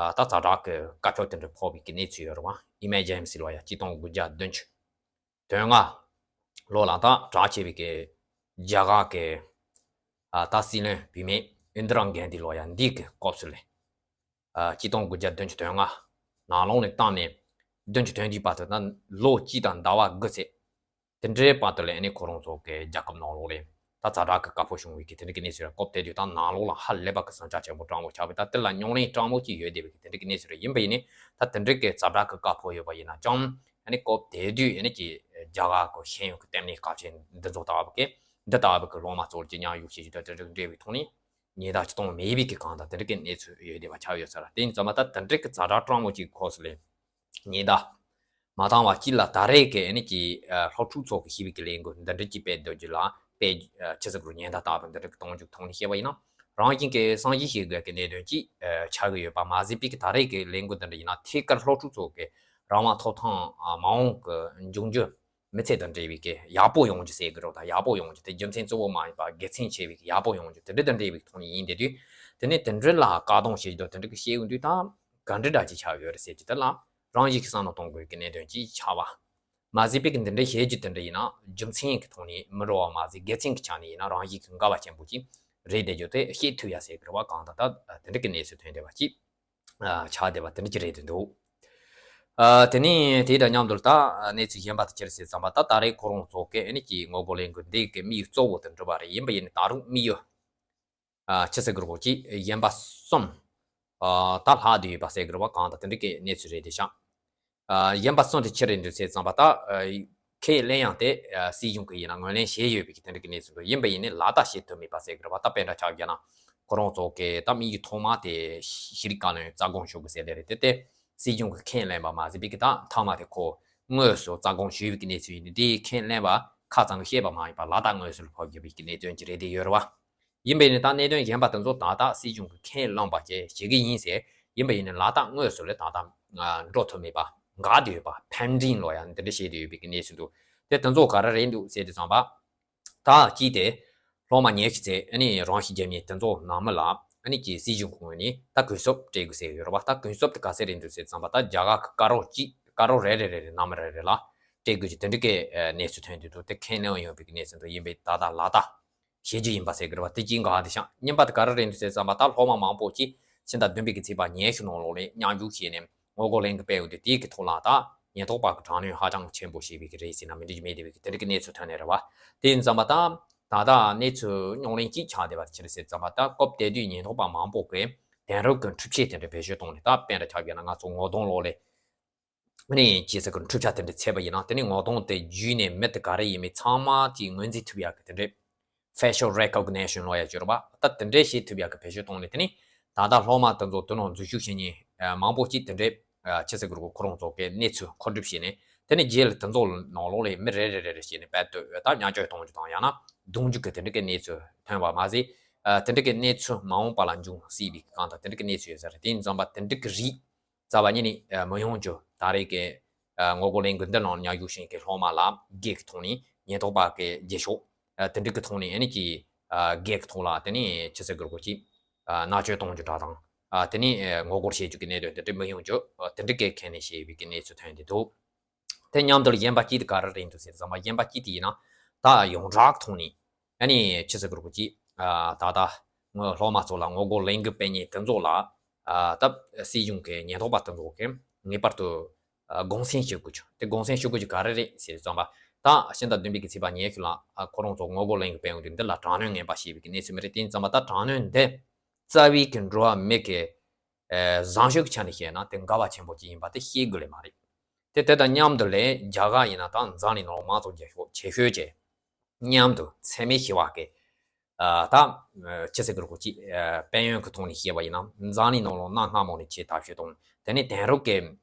ཨ་ད་ཛ་དྲག་གི་དཀའ་སྤྱད་དེ་འདྲ་ཕོག་པའི་གི་གནས་ཚུལ་ཡོད་རེད་བ། Emergency ལོ་ཡ་གཅིག་སྟོང་དགུ་བརྒྱ་བདུན་ཅུ་དོན་ལྔ། ལོ་ལ་ད་གྲགས་ཆེ་བའི་གི་རྒྱ་གར་གི་ཨ་ད་སྲིད་བློན་བུད་མེད་ཨིན་དི་ར་གན་དྷི་ལོ་ཡ་འདི་གི་སྐབས་སུ་ལས། ཨ་གཅིག་སྟོང་དགུ་བརྒྱ་བདུན་ཅུ་དོན་ལྔ་ནང་ལོགས་ནས་བཏང་ནས་བདུན་ཅུ་དོན་བདུན་བར་དུ་ད་ལོ་གཅིག་དང་ཟླ་བ་དགུ་ཚེ། དེ་འདྲའི་བར་དུ་ལས་ཨ་ནི་ཁོ་རང་ཚོ་གི་རྒྱལ་ཁབ་ནང་ལོགས་ལས་ད་ཛ་དྲག་གི་དཀའ་ཕོག་བྱུང་བའི་གི་དེ་འདྲ་གི་གནས་ཚུལ་ར་སྐབས་དེ་དུས་ད་ནང་ལོགས་ལ་ཧ་ལས་པ་གི་ཟིང་ཆ་ཆེན་པོ་སྤྲང་པོ་ཆགས་པའི་ད་དེ་ལ་རྙོག་གླེང་སྤྲང་པོ་ཅིག་ཡོད་བསྡད་པའི་གི་དེ་འདྲ་གི་གནས་ཚུལ་ར་ཡིན་པ་ཡིན་ནི་ད་དེ་འདྲ་གི་ཛ་དྲག་གི་དཀའ་ཕོག་ཡོད་པ་ཡིན་ན་ཅང་ཨ་ནི་སྐབས་དེ་དུས་ཨ་ནི་ཀྱི་རྒྱ་གར་གི་ཤེས་ཡོན་གི་ལྟེ་གནས་ཁག་ཆེན་འདི་ཚོ་ལྟ་བུ་གི་འདི་ལྟ་བུ་གི་སློབ་མ་ཚོར་གྱི་མཉམ་ཞུགས་བྱེད་རྒྱུ་དང་དེ་འདྲ་འབྲེལ་བའི་ཐོག་ནས་ཉེན་བརྡ་ཅི་གཏོང་མེད་པའི་གི་གང་དང་དེ་འདྲ་གི་གནས་ཚུལ་ཡོད་བསྡད་པ་ཆགས་ཡོད་ས་ར། དེ་ཡིན་ཙང་མ་ད་དེ་འདྲ་གི་ཛ་དྲག་སྤྲང་པོ་ཅིག་ཁོངས་སུ་ལེན། ཉེན་བརྡ་མ་བཏང་བ་གཅིག་ལ་ད་རེས་ཀྱི་ཨ་ནི་ཀྱི་ཨ་སློབ་ཕྲུག་ཚོ་གི་ཤེས་བྱ་གི་ལས་འགུལ་འདི་འདྲ་ཅིག་སྤེལ་སྡོད་རྒྱུ་ལ་སྤེལ་ཨ་ཆི་ཟེར་དགོས་ཉེན་བརྡ་ལྟ་བུ་འདི་འདྲ་གི་གཏོང་རྒྱུ་ཐོག་ནས་བཤད་པ་ཡིན་ན། རང་བཞིན་གྱི་སངས་རྒྱས་ཤེས་དགོས་ཀྱི་གནད་དོན་ཅིག་ཨ་ཆགས་ཀྱི་ཡོད་པ་མ་ཟད་པའི་གི་ད་རེས་ཀྱི་ལས་འགུལ་འདི་འདྲ་ཡིན་ན་ཐད་ཀར་སློབ་ཕྲུག་ཚོ་གི་རང་དབང་ཐོབ་ཐང་ཨ་མ་འོངས་ཀྱི་འབྱུང་འགྱུར་མི་ཚེ་དང་འབྲེལ་བའི་གི་ཡག་པོ་ཡོང་རྒྱུ་ཟེར་གི་རོགས་དང་ཡག་པོ་ཡོང་རྒྱུ་དེ་རྒྱུ་མཚན་གཙོ་བོ་མ་ཡིན་པ་དགེ་མཚན་ཆེ་བའི་གི་ཡག་པོ་ཡོང་རྒྱུ་དེ་འདྲ་དང་འབྲེལ་བའི་གི་ཐོག་ནས་ཡིན་དེ་དུས་དེ་ནས་དེ་འདྲ་ལ་བཀག་སྡོམ་བྱེད་རྒྱུ་དང་དེ་འདྲ་གི་བཤད་ཡོང་དུས་ད་ག་འདྲ་འདྲ་ཅིག་ཆགས་ཡོད་རེད་ཟེར་རྒྱུ་དེ་ལ་རང་བཞིན་གྱི་བསམ་བློ་གཏོང་དགོས་ཀྱི་གནད་དོན་ཅིག་ཆགས་པ། མ་ཟད་པའི་གི་འདི་འདྲའི་བཤད་རྒྱུ་དེ་འདྲ་ཡིན་ན་རྒྱུ་མཚན་གྱི་ཐོག་ནས་མི་འགྲོ་བ་མ་ཟད་དགེ་མཚན་གྱི་ཆ་ནས་ཡིན་ན་རང་བཞིན་གྱི་འགལ་བ་ཆེན་པོ་ཅིག་རེད་བསྡད་རྒྱུ་དེ་བཤད་ཐུབ་ཡ་ཟེར་གི་རེད་བ། གང་ལྟར་ད་དེ་འདྲ་གི་གནས་ཚུལ་ཐོན་བསྡད་པ་ཅིག་ཆགས་བསྡད་པ་དེ་འདྲ་ཅིག་རེད་འདུག་ཨ་དེ་ནས་དེ་དང་མཉམ་དུ་ད་གནས་ཚུལ་གཞན་པ་དེ་ཅི་རེད་ཟེར་ཙམ་པ་ད་ད་རེས་ཁོ་རང་ཚོ་གི་ཨ་ནི་ཀྱི་ངོ་རྒོལ་ལས་འགུལ་འདི་གི་དམིགས་ཡུལ་གཙོ་བོ་དེ་འགྲུབ་པ་རེད། ཡིན་པ་ཡིན་ནའི་ད་རུང་དམིགས་ཡུལ་ཨ་ཆི་ཟེར་གི་རེད་གོ་ཅིག་གཞན་པ་གསུམ་ཨ་ད་ལྷག་བསྡད་ཡོད་པ་ཟེར་གི་རེད་བ། གང་ལྟར་དེ་འདྲ་གི་གནས་ཚུལ་རེད་དེ་ཤག་ཨ་གཞན་པ་གསུམ་དེ་ཅི་རེད་འདུག་ཟེར་ཙམ་པ་ད་ཨ་ཁས་ལེན་ཡང་དེ་ཨ་སྲིད་གཞུང་གི་ཡིན་ན་ངོས་ལེན་བྱས་ཡོད་པའི་གི་དེ་འདྲ་གི་གནས་ཚུལ་འདུག་ཡིན་པ་ཡིན་ནའི་ལག་བསྟར་བྱེད་ཐུབ་མེད་པ་ཟེར་གི་རེད་བ། ད་དཔེ་འདྲ་ཆགས་བརྒྱབ་ན་ཁོ་རང་ཚོ་གི་ད་དམིགས་ཡུལ་ཐོག་མ་དེ་ཤེས་རིག་བཀའ་བློན་རྩ་དགོངས་ཞུ་དགོས་ཟེར་དེ་རེད། དེ་དེ་སྲིད་གཞུང་གི་ཁས་ལེན་པ་མ་ཟད་པའི་གི་ད་མཐའ་མ་དེ་ཁོ་དངོས་སུ་རྩ་དགོངས་ཞུས་པའི་གི་གནས་ཚུལ་ཡིན་དུས་དེ་ཁས་ལེན་པ་ཁ་ཙམ་གྱིས་བཤད་པ་མ་ཡིན་པར་ལག་བསྟར་དངོས་སུ་ལ་ཕོག་དགོས་པའི་གི་གནད་དོན་ཅིག་རེད་དེ་ཡོད་རེད་བ། ཡིན་པས་ནི་ད་གནད་དོན་གཞན་པ་དེ་ཚོ་ད་ལྟ་སྲིད་གཞུང་གི་ཁས་བླངས་པ་བཅས་བྱེད་ཀྱི་ཡིན་ཟེར། ཡིན་པ་ཡིན་ནི་ལག་བསྟར་དངོས་སུ་ལས་ད་ལྟ་ཨ་འགྲོ་ཐུབ་མེད་པ་འགག་བསྡད་ཡོད་པ་pending ལོ་ཡ་འདི་འདྲ་བྱས་བསྡད་ཡོད་པའི་གི་གནས་ཚུལ་འདུག་དེ་དེ་ཚོ་ག་རེ་རེད་འདུག་ཟེར་དུས་ཙམ་པ། ད་གཅིག་དེ་སློབ་མ་ཉེར་བཞི་ཚེ་ཨ་ནི་རང་ཤི་རྒྱག་མཁན་དེ་ཚོ་ནང་མི་ལ་ཨ་ནི་ཀྱི་སྲིད་གཞུང་གི་ངོས་ནས་ད་གུན་གསབ་སྤྲད་དགོས་ཟེར་ཡོད་རེད་བ། ད་གུན་གསབ་དེ་ག་ཚད་རེད་འདུག་ཟེར་དུས་ཙམ་པ་ད་རྒྱ་གར་གི་ཀ་རོར་གཅིག་ཀ་རོར་རེ་རེ་རེ་རེ་ནང་མི་རེ་རེ་ལ་སྤྲད་དགོས་ཀྱི་དེ་འདྲ་གི་གནས་ཚུལ་ཐོན་དུས་འདུག་དེ་ཁས་ལེན་ཡོད་པའི་གི་གནས་ཚུལ་འདུག་ཡིན་པས་ད་ལྟ་ལག་བསྟར་བྱེད་རྒྱུ་ཡིན་པ་ཟེར་གི་རེད་བ། དེ་གཅིག་འགག་དེ་ཤག་གཉིས་པ་དེ་ག་རེ་རེད་འདུག་ཟེར་ཙམ་པ་ད་སློབ་མ་མང་པོ་ཅིག་ཕྱི་ཟླ་བདུན་པའི་གི་ཚེས་པ་ཉི་ཤུ་ནང་ལོགས་ནས་མཉམ་ཞུགས་བྱས་ནས་ངོ་རྒོལ་ལས་འགུལ་སྤེལ་ཡོང་དུས་དེའི་གི་ཐོག་ལ་ད་ཉེན་རྟོག་པ་གི་དྲག་གནོན་ཧ་ཅང་ཆེན་པོ་བྱས་པའི་གི་རེད་ཟེར་ན་མི་འགྲིག་མེད་བསྡད་པའི་གི་དེ་འདྲ་གི་གནས་ཚུལ་ཐོན་ནས་རེད་བ། དེ་ཡིན་ཙམ་པ་ད་ད་ལྟ་གནས་ཚུལ་རྙོག་གླེང་གཅིག་ཆགས་བསྡད་པ་དེ་ཅི་རེད་ཟེར་ཙམ་པ་ད་སྐབས་དེ་དུས་ཉེན་རྟོག་པ་མང་པོ་གི་དེང་རབས་ཀྱི་འཕྲུལ་ཆས་དེ་འདྲ་བེད་སྤྱོད་བཏང་ནས་ད་དཔེ་འདྲ་ཆགས་བསྡད་ན་ང་ཚོ་ངོ་གདོང་ལོགས་ལས། ཨ་ནི་ཅི་ཟེར་གི་འཕྲུལ་ཆ་དེ་འདྲ་ཚད་པ་ཡིན་ན་དེ་ནི་ངོ་གདོང་དེ་བརྒྱུད་ནས་མི་དེ་ག་རེ་ཡིན་མིན་ཚང་མ་ཅིག་ངོས་འཛིན་ཐུབ་ཡག་གི་དེ་འདྲའི་facial recognition ལོ་ཡ་བརྗོད་རོགས་པ་ད་དེ་འདྲའི་བྱེད་ཐུབ་ཡག་གི་བེད་སྤྱོད་གཏོང་ནས་དེ་ནི་ད་ལྟ་སློབ་མ་དེ་ཚོ་དེ་ནང་འཛུལ་ཞུགས་བྱེད་མཁན་མང་པོ་ཅིག་དེ་འདྲའི་ཅི་ཟེར་གི་རུ་ཁོ་རང་ཚོ་གི་གནས་ཚུལ་མཁོ་སྒྲུབ་བྱས་ནས་དེ་ནི་རྗེས་ལ་དེ་ཚོ་ནང་ལོགས་ལ་མི་རེ་རེ་རེ་རེ་བྱས་ནས་དཔལ་དུ་ད་བརྙས་བཅོས་གཏོང་རྒྱུ་དང་ཡང་ན་རྡུང་རྒྱུ་གི་དེ་འདྲ་གི་གནས་ཚུལ་ཐོན་པ་མ་ཟད་དེ་འདྲ་གི་གནས་ཚུལ་མ་འོངས་པ་ལ་འབྱུང་སྲིད་པའི་གང་དང་དེ་འདྲ་གི་གནས་ཚུལ་ཡོད་ས་རེད། དེ་ཡིན་ཙམ་པ་དེ་འདྲ་གི་རིགས་རྩ་བ་ཉིད་ནས་མི་ཡོང་རྒྱུ་ད་རེས་ཀྱི་ངོ་རྒོལ་ལས་འགུལ་འདི་ནང་མཉམ་ཞུགས་བྱེད་མཁན་སློབ་མ་ལ་སྒེར་གྱི་ཐོག་ནས་ཉེན་རྟོག་པ་གི་རྗེས་ཕྱོགས་དེ་འདྲ་གི་ཐོག་ནས་ཨ་ནི་ཀྱི་སྒེར་གྱི་ཐོག་ལ་དེ་ནས་ཕྱི་སེ་གི་རུ་ཀྱི་མནར་གཅོད་གཏོང་རྒྱུ་འདྲ་དང་དེ་ནས་ངོ་རྒོལ་བྱེད་རྒྱུ་གི་གནད་དོན་དེ་འདྲ་མི་ཡོང་རྒྱུ་དེ་འདྲ་གི་ཁས་ལེན་བྱས་ཡོད་པའི་གི་གནས་ཚུལ་ཐོན་བསྡད་འདུག་དེ་མཉམ་དུ་གཞན་པ་གཅིག་དེ་ག་རེ་རེད་འདུག་ཟེར་ཙམ་པ་གཞན་པ་གཅིག་དེ་ཡིན་ན་ད་ཡོངས་གྲགས་ཐོག་ནས་ཨ་ནི་ཕྱི་སེ་གི་རུ་ཀྱི་ད་ལྟ་སློབ་མ་ཚོ་ལ་ངོ་རྒོལ་ལས་འགུལ་སྤེལ་མཁན་དེ་ཚོ་ལ་ད་སྲིད་གཞུང་གི་ཉེན་རྟོག་པ་དེ་ཚོ་གིས་ངེས་པར་དུ་དགོངས་སེལ་ཞུ་དགོས་ཀྱི་དེ་དགོངས་སེལ་ཞུ་དགོས་ཀྱི་ག་རེ་རེད་ཟེར་ཙམ་པ་ད་ཕྱི་ཟླ་བདུན་པའི་གི་ཚེས་པ་ཉི་ཤུ་ལ་ཁོ་རང་ཚོ་ངོ་རྒོལ་ལས་འགུལ་སྤེལ་ཡོང་དུས་འདི་ལ་དྲག་གནོན་ངན་པ་བྱས་པའི་གི་གནས་ཚུལ་མི་རེད། དེ་ཡིན་ཙམ་པ་ད་དྲག་གནོན་འདི་རྩ་བའི་གི་འགྲོ་བ་མི་གི་བཟང་སྤྱོད་ཀྱི་ཆ་ནས་བཤད་ན་དེ་འགལ་བ་ཆེན་པོ་ཅིག་ཡིན་པ་དེ་ཤེས་དགོས་ལེ་མ་རེད། དེ་དེ་དང་མཉམ་དུ་ལས་རྒྱ་གར་ཡིན་ན་ད་འཛམ་གླིང་ནང་མང་གཙོ་རྒྱལ་ཤོས་ཆེ་ཤོས་ཀྱི་མཉམ་དུ་འཚེ་མེད་ཞི་བ་གི་ད་ཕྱི་སེ་གི་རུ་ཀྱི་དཔལ་ཡོན་གི་ཐོག་ནས་བཤད་པ་ཡིན་ན་འཛམ་གླིང་ནང་ལོ་གནའ་སྔ་མོ་ནས་ཆེས་དར་ཤོས་དང་དེ་ནས་དེང་རབས་ཀྱི་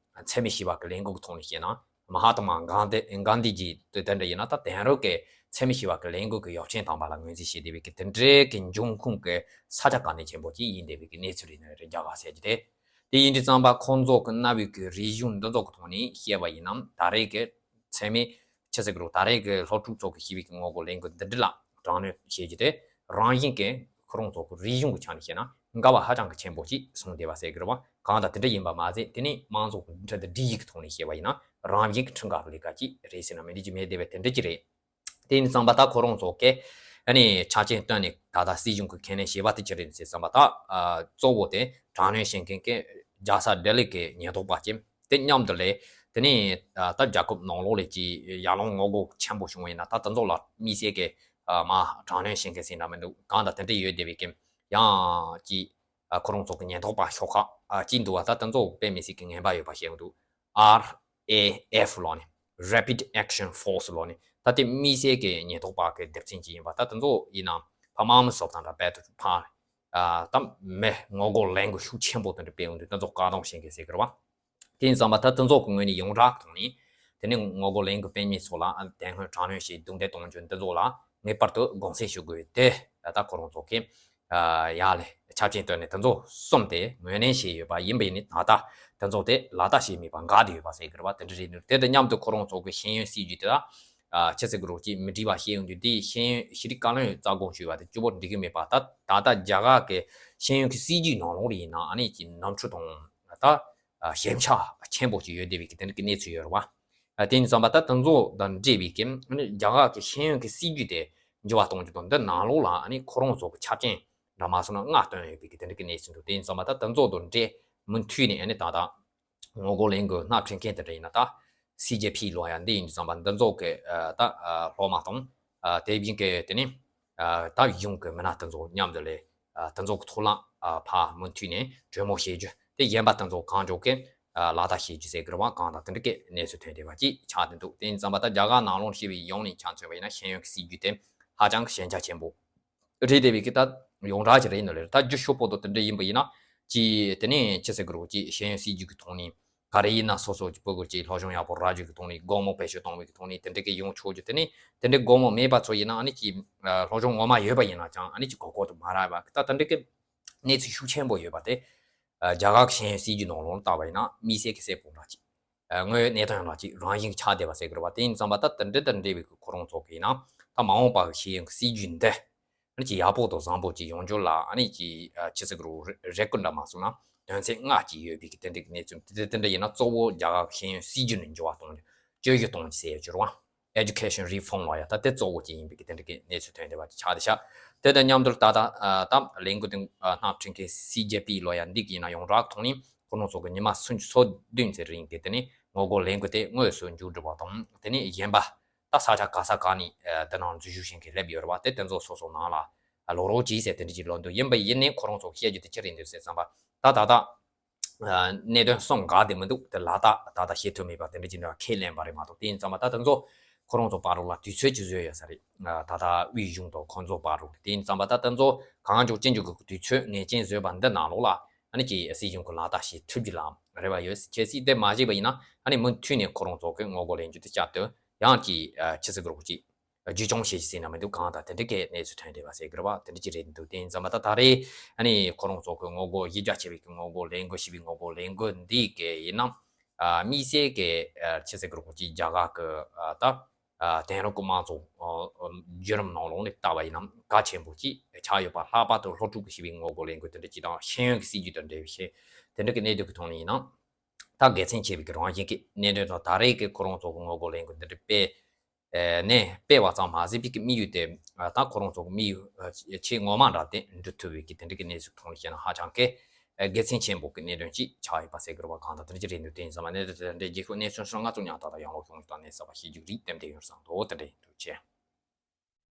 འཚེ་མེད་ཞི་བ་གི་ལས་འགུལ་གི་ཐོག་ནས་བཤད་ན་མ་ཧཱ་ཏ་མ་གྷན་དྷི་གྷན་དྷི་ཇི་དེ་དེ་འདྲ་ཡིན་ན་ད་དེང་རབས་ཀྱི་འཚེ་མེད་ཞི་བ་གི་ལས་འགུལ་གི་ཡོ་བྱད་དམ་པ་ལ་ངོས་འཛིན་བྱེད་བསྡད་པའི་གི་དེ་འདྲའི་གི་འབྱུང་ཁུངས་གི་ས་ཆ་གལ་གནད་ཆེན་པོ་ཅིག་ཡིན་བསྡད་པའི་གི་གནས་ཚུལ་རེད་ན་རེད། རྒྱ་གར་ཟེར་རྒྱུ་དེ། དེ་ཡིན་དུས་ཙམ་པ་ཁོང་ཚོ་གི་གནའ་བོའི་གི་རིག་གཞུང་འདི་ཚོ་གི་ཐོག་ནས་བཤད་པ་ཡིན་ནམ་ད་རེས་ཀྱི་འཚེ་མེད་ཕྱི་སེ་གི་རུ་ད་རེས་ཀྱི་སློབ་ཕྲུག་ཚོ་གི་ཞི་བའི་གི་ངོ་རྒོལ་ལས་འགུལ་འདི་འདྲ་ལ་དྲག་གནོན་བྱེད་རྒྱུ་དེ་རང་བཞིན་གྱི་ཁོ་རང་ཚོ་གི་རིག་གཞུང་གི་ཆ་ནས་བཤད་ན་འགལ་བ་ཧ་ཅང་གི་ཆེན་པོ་ཅིག་སོང་བསྡད་པ་ཟེར་གི་རེད་བ། གང་ལྟར་དེ་འདྲ་ཡིན་པ་མ་ཟད་དེ་ནས་མང་ཚོགས་ཀྱི་ཁྲོད་དུ་སྒྲིག་ཡིག་གི་ཐོག་ནས་བཤད་པ་ཡིན་ན་རང་བཞིན་གྱི་ཁྲིམས་འགལ་གྱི་ལས་ཀ་ཅིག་རེད་ཟེར་ན་མི་འགྲིག་རྒྱུ་མེད་བསྡད་པ་དེ་འདྲ་ཅིག་རེད། དེ་ཡིན་ཙང་པ་ད་ཁོ་རང་ཚོ་གིས་ཨ་ནི་ཆ་རྐྱེན་བཏོན་ནས་ད་ལྟ་སྲིད་གཞུང་གི་ཁས་ལེན་བྱས་པ་དེ་ཅི་རེད་ཟེར་ཙང་པ་ད་ཨ་གཙོ་བོ་དེ་དྲག་གནོན་བྱེད་མཁན་གྱི་རྒྱལ་ས་ལྡི་ལི་གི་ཉེན་རྟོག་པ་ཅིག་དེ་མཉམ་དུ་ལས་དེ་ནས་ད་རྒྱལ་ཁབ་ནང་ལོགས་ལས་ཀྱི་ཡར་ལངས་ངོ་རྒོལ་ཆེན་པོ་བྱུང་བ་ཡིན་ན་ད་དེ་ཚོ་ལ་དམིགས་བསལ་གྱི་མ་དྲག་གནོན་བྱེད་མཁན་ཟེར་ན་མི་འདུག་གང་ལྟར་དེ་འདྲ་ཡོད་བསྡད་པའི་གི་ཡང་ཀྱི་ཁོ་རང་ཚོ་གི་ཉེན་རྟོག་པ་ཤོག་ཁག་ཅིག་འདུག་བ། ད་དེ་ཚོ་དཔེ་མི་སྲིད་ཀྱི་ངན་པ་ཡོད་པ་བཤད་ཀྱི་འདུག R A F ལོག་ནས་Rapid Action Force ལོག་ནས་ད་དེ་དམིགས་བསལ་གྱི་ཉེན་རྟོག་པ་གི་སྡེ་ཚན་ཅིག་ཡིན་པ། ད་དེ་ཚོ་ཡིན་ན་ཕ་མ་མི་སོབ་དང་འདྲ་བལ་དུ་ཕ་ད་མི་ངོ་རྒོལ་ལས་འགུལ་ཤུགས་ཆེན་པོ་དེ་འདྲ་སྤེལ་ཡོང་དུས་དེ་ཚོ་བཀག་སྡོམ་བྱེད་མཁན་ཟེར་གི་རེད་བ། དེ་ཡིན་ཙང་པ་ད་དེ་ཚོ་གི་ངོས་ནས་ཡོངས་གྲགས་ཐོག་ནས་དེ་ནས་ངོ་རྒོལ་ལས་འགུལ་སྤེལ་མི་ཚོ་ལ་དེ་སྔོན་དྲག་གནོན་བྱས་རྡུང་རྡེག་གཏོང་རྒྱུ་འདི་ཚོ་ལ་ངེས་པར་དུ་དགོངས་སེལ་ཞུ་དགོས་དེ་ད་ཁོ་རང་ཚོ་གིས་ཡ་ལས་ཆ་རྐྱེན་བཏོན་ནས་དེ་ཚོ་གསུམ་དེ་ངོས་ལེན་བྱས་ཡོད་པ་ཡིན་པ་ཡིན་ནི་ད་ལྟ་དེ་ཚོ་དེ་ལག་བསྟར་བྱས་མེད་པ་འགག་བསྡད་ཡོད་པ་ཟེར་གི་རེད་བ། དེ་འདྲ་རེད་འདུག་དེ་དང་མཉམ་དུ་ཁོ་རང་ཚོ་གི་ཤེས་ཡོན་སྲིད་ཇུས་དེ་ལ་ཆི་ཟེར་གི་རོགས་ཀྱིས་མི་འགྲིག་པ་བཤད་ཡོང་དུས་དེ་ཤེས་ཡོན་ཤེས་རིག་བཀའ་བློན་རྩ་དགོངས་ཞུས་པ་དེ་གཅིག་པོ་འགྲིག་གི་མེད་པ། ད་ད་ལྟ་རྒྱ་གར་གི་ཤེས་ཡོན་གྱི་སྲིད་ཇུས་ནང་ལོགས་ལ་ཡིན་ན་ཨ་ནི་ཀྱི་ནོར་འཁྲུལ་དང་ད། ཞན་ཆ་ཆེན་པོ་ཅིག་ཡོད་བསྡད་པའི་གི་དེ་འདྲ་གི་གནས་ཚུལ་ཡོད་རེད་བ། དེ་ཡིན་ཙང་པ་ད་དེ་ཚོ་དང་འབྲེལ་བའི་གི་རྒྱ་གར་གི་ཤེས་ཡོན་གི་སྲིད་ཇུས་དེ་འགྱུར་བ་གཏོང་རྒྱུ་དང་འདི་ནང་ལོགས་ལ་ཁོ་རང་ཚོ་གི་ཆ་རྐྱེན་འདྲ་མ་སོང་ན་ལྔ་བཏོན་ཡོད་པའི་གི་དེ་འདྲ་གི་གནས་ཚུལ་འདུག་དེ་ཡིན་ཙང་པ་ད་དེ་ཚོ་དང་འབྲེལ་མུ་མཐུད་ནས་ད་ལྟ་ངོ་རྒོལ་ལས་འགུལ་སྣ་ཁྲིད་མཁན་དེ་འདྲ་ཡིན་ན་ད་སི་ཇེ་ཕི་ལོ་ཡ་འདི་ཡིན་ཙང་པ་འདི་ཚོ་གི་ད་སློབ་མ་དང་དེ་བཞིན་གི་དེ་ནི། ད་གཞུང་གི་མི་སྣ་དེ་ཚོ་མཉམ་དུ་ལས་དེ་ཚོ་གི་ཐོག་ལ་ཕར་མུ་མཐུད་ནས་གྲོས་མོལ་བྱེད་རྒྱུ་དེ་གཞན་པ་དེ་ཚོ་གང་མགྱོགས་ཀྱི་ལག་བསྟར་བྱེད་རྒྱུ་ཟེར་གི་རེད་བ། གང་དང་དེ་འདྲ་གི་གནས་ཚུལ་ཐོན་བསྡད་པ་ཅིག་ཆགས་བསྡད་འདུག་དེ་ཡིན་ཙང་པ་ད་རྒྱ་གར་ནང་ལོགས་ཞེས་པའི་ཡོངས་ནས་ཆ་མཚོན་པ་ཡིན་ན་ཤེས་ཡོན་གྱི་སྲིད་ཇུས་དེ་ཧ་ཅང་གི་ཞན་ཆ་ཆེན་པོ་རེད་བསྡད་པའི་གི་ད་ཡོངས་གྲགས་ཀྱི་རེད་ནོ་ལེ་རེད། ད་རྒྱུ་ཤོག་པོ་དོ་དེ་འདྲ་ཡིན་པ་ཡིན་ན་ཅི་དེ་ནས་ཅི་ཟེར་གི་རེད་ཅི་ཤེས་ཡོན་སྲིད་ཇུས་ཀྱི་ཐོག་ནས། ག་རེ་ཡིན་ན་སོ་སོ་གི་ཕྲུ་གུ་གཅིག་སློབ་སྦྱོང་ཡག་པོ་རག་རྒྱུ་གི་ཐོག་ནས་སྒོར་མོ་བེད་སྤྱོད་གཏོང་བའི་གི་ཐོག་ནས་དེ་འདྲ་གི་ཡོང་ཆོག་རྒྱུ་དེ་ནས་དེ་འདྲའི་སྒོར་མོ་མེད་པ་ཚོ་ཡིན་ན་ཨ་ནི་ཀྱི་སློབ་སྦྱོང་ངོ་མ་ཡོད་པ་ཡིན་ན་ཀྱང་ཨ་ནི་ཀྱི་གོ་སྐབས་དུ་མ་རག་པ་ད་དེ་འདྲ་གི་གནས་ཚུལ་ཤུགས་ཆེན་པོ་ཡོད་པ་དེ་རྒྱ་གར་གྱི་ཤེས་ཡོན་སྲིད་ཇུས་ནང་ལོགས་ལ་བལྟ་བ་ཡིན་ན་དམིགས་བསལ་གྱི་གསལ་པོ་འདྲ་ཅིག་དངོས་ཡོད་གནས་སྟངས་ཡང་ལ་ཅིག་རང་བཞིན་ཆགས་བསྡད་པ་ཟེར་གི་རེད་བ། དེ་ཡིན་ཙང་པ་ད་དེ་འདྲ་དང་འབྲེལ་བའི་གི་ཁོ་རང་ཚོ་གི་ཡིན་ན་ད་མ་འོངས་པ་གི་ཤེས་ཡོན་གྱི་སྲིད་ཇུས་འདི། ཨ་ནི་ཅིག་ཡག་པོ་དང་བཟང་པོ་ཅིག་ཡོང་རྒྱུ་ལ་ཨ་ནི་ཅིག་ཆི་ཟེར་གི་རེད་རེ་སྐུལ་འདྲ་མ་སོང་ན་དོན་ཚན་ལྔ་ཅིག་ཡོད་པའི་གི་དེ་འདྲའི་གི་གནས་ཚུལ་དེ་དེ་འདྲ་ཡིན་ན་གཙོ་བོ་རྒྱ་གར་གི་ཤེས་ཡོན་སྲིད་ཇུས་ནས་འགྱུར་བ་གཏོང་རྒྱུ་བཅོས་བསྒྱུར་གཏོང་རྒྱུ་ཟེར་ཡོད་ཀྱི་རེད་བ། Education reform ལ་ཡ་ད་དེ་གཙོ་བོ་ཅིག་ཡིན་པའི་གི་དེ་འདྲའི་གི་གནས་ཚུལ་ཐོན་བསྡད་པ་ཅིག་ཆགས་བསྡད་ཤག་དེ་དང་མཉམ་དུ་ད་ད་ད་ལས་འགུལ་དེ་སྣ་ཁྲིད་མཁན་སི་ཇེ་པི་ལོ་ཡ་འདི་གི་ཡིན་ན་ཡོངས་གྲགས་ཐོག་ནས་ཁོ་རང་ཚོ་གི་ཉི་མ་སུམ་ཅུ་སོ་བདུན་ཙམ་རིང་གི་དེ་ནས་ངོ་རྒོལ་ལས་འགུལ་དེ་དངོས་སུ་མཇུག་སྒྲིལ་བ་དང་དེ་ནས་གཞན་པ། ད་ས་ཆ་ག་ས་ག་ནས་ཨ་དེ་ནང་འཛུལ་ཞུགས་བྱེད་མཁན་སླེབས་ཡོད་རེད་བ། དེ་དེ་ཚོ་སོ་སོ་ནང་ལ་ཨ་ལོག་རོགས་གྱིས་ཟེར་དེ་འདྲ་ཅིག་ལབ་འདུག་ཡིན་པ་ཡིན་ནའི་ཁོ་རང་ཚོ་བཤད་རྒྱུ་དེ་ཅི་རེད་འདུག་ཟེར་བསམ་པ་ད་ད་ད་ཨ་གནད་དོན་གསུམ་འགག་བསྡད་མི་འདུག་དེ་ལག་བསྟར་ད་ད་བྱེད་ཐུབ་མེད་པ་དེ་འདྲ་ཅིག་འདྲ་ཁས་ལེན་པ་རེད་མ་གཏོགས། དེ་ཡིན་ཙང་མ་ད་དེ་ཚོ་ཁོ་རང་ཚོ་བར་རོགས་ལ་དུས་ཚོད་ཅིག་བཟོས་ཡོད་ས་རེད། ཨ་ད་ད་དབུས་གཞུང་དང་ཁོ་ཚོ་བར་རོགས་དེ་ཡིན་ཙང་མ་ད་དེ་ཚོ་གང་མགྱོགས་ཅི་མགྱོགས་ཀྱི་དུས་ཚོད་ངེས་ཅན་བཟོས་པ་འདི་ནང་ལོགས་ལ་ཨ་ནི་ཀྱི་སྲིད་གཞུང་གི་ལག་བསྟར་བྱེད་ཐུབ་རྒྱུ་ལ་རེ་བ་ཡོད། གལ་སྲིད་དེ་མ་བྱས་པ་ཡིན་ན་ཨ་ནི་མུ་མཐུད་ནས་ཁོ་རང་ཚོ་གི་ངོ་རྒོལ་ལས་འགུལ་དེ་བསྐྱར་དུ། ཡང་ཅིག་ཨ་ཆི་ཟེར་གི་རེད་ཅིག་བསྒྱུར་བཅོས་བྱེད་ཀྱི་ཟེར་ན་མི་འདུག་གང་ལྟར་དེ་འདྲ་གི་གནས་ཚུལ་ཐོན་བསྡད་པ་ཟེར་གི་རེད་བ། དེ་འདྲ་ཅིག་རེད་འདུག་དེ་ཡིན་ཙང་མ་ད་ད་རེས་ཨ་ནི་ཁོ་རང་ཚོ་གི་ངོ་རྒོལ་གཞི་རྒྱ་ཆེ་བའི་གི་ངོ་རྒོལ་ལས་འགུལ་ཞེས་པའི་ངོ་རྒོལ་ལས་འགུལ་འདི་གི་ཡིན་ན་ཨ་དམིགས་བསལ་གི་ཨ་ཆི་ཟེར་གི་རེད་ཅིག་རྒྱ་གར་གི་ཨ་ད་ཨ་དེང་རབས་ཀྱི་དམངས་གཙོ་ཨ་བརྒྱུད་རིམ་ནང་ལོགས་ནས་བལྟ་བ་ཡིན་ན་གལ་ཆེན་པོ་ཅིག་ཆགས་ཡོད་པ། ལྷག་པར་དུ་སློབ་ཕྲུག་གི་ཞེས་པའི་ངོ་རྒོལ་ལས་འགུལ་དེ་འདྲ་ཅིག་དང་ཤེས་ཡོན་གྱི་སྲིད་ཇུས་དང་འབྲེལ་བའི་ཤེས་དེ་འདྲ་གི་གནད་དོན་གྱི་ཐོག་ནས་ཡིན་ན། ད་དགེ་མཚན་ཆེ་བའི་གི་རང་བཞིན་གྱི་གནད་དོན་དང་ད་རེས་ཀྱི་ཁོ་རང་ཚོ་གི་ངོ་རྒོལ་ལས་འགུལ་འདི་འདྲ་སྤེལ་ནས་སྤེལ་བ་ཙམ་མ་ཟད་པའི་གི་དམིགས་ཡུལ་དེ་ད་ཁོ་རང་ཚོ་གི་དམིགས་ཡུལ་ཆེས་ངོ་མ་འདྲ་དེ་འགྲུབ་ཐུབ་པའི་གི་དེ་འདྲ་གི་གནས་ཚུལ་ཐོག་ནས་བཤད་ན་ཧ་ཅང་གི་དགེ་མཚན་ཆེན་པོ་གི་གནད་དོན་ཅིག་ཆགས་ཡོད་པ་ཟེར་གི་རེད་བ། གང་ལྟར་དེ་འདྲ་ཅིག་རེད་འདུག་དེ་ཡིན་ཙང་མ་གནད་དོན་དེ་འདྲའི་རྗེས་ཤུལ་གནས་ཚུལ་སོགས་ང་ཚོ་ཉག་ཐག་དང་ཡང་ལོག་གཞུང་དང་གནས་ཚུལ་བ་ཤེས་རྒྱུ་རིགས་ཏན་ཏན་ཡོད་བསམ་འདུག་དེ་འདྲ་ཡིན་འདུག་ཆེ།